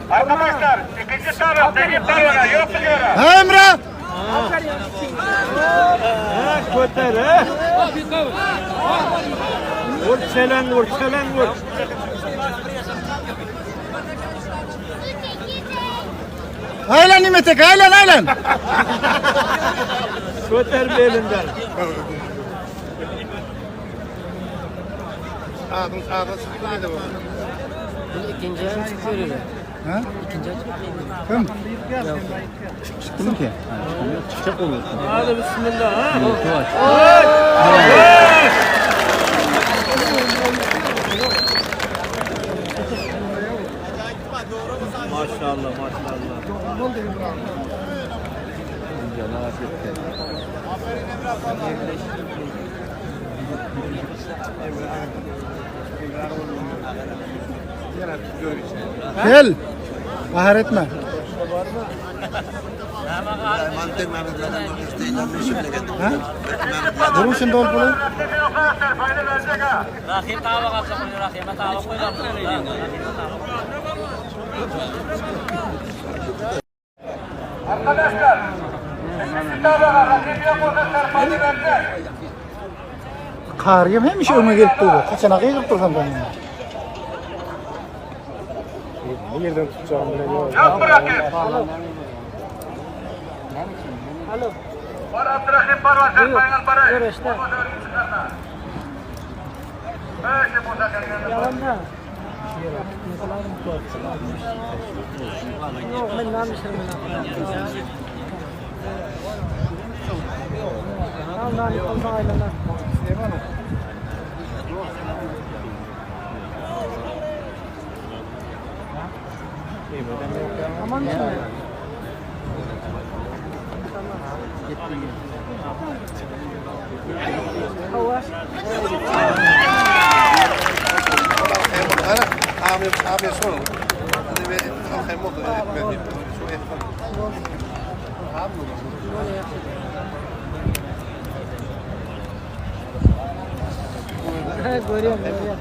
Arkadaşlar ikinci tabak Recep Palvan'a yok mu diyor? Ha Emre! Ha köter ha. Vur çelen vur çelen vur. Aylan Nimetek aylan aylan. Köter belinden. Ağzın ağzın çıktı dedi bu. İkinci el çıkıyor öyle. Ha? İkinci el çıkıyor. Kim? Çıktı mı ki? Çıkacak olur. Hadi bismillah ha. Maşallah maşallah. Gel. Bahar etme. Ha? Durun şimdi ol bunu. Rahim tava kalsa koyuyor, Rahim'e tava koyuyor. Arkadaşlar ikinci tabağa rakip yok olsa serpayını verecek. Karıyım hemişe öňe gelip durdu. Kaçana gygyryp dursam ben. Yok mu rakip? Var Abdurrahim Parva serpayını parayı. Görüşte. Abi abi sorun. Hadi bir Görüyorum, görüyorum.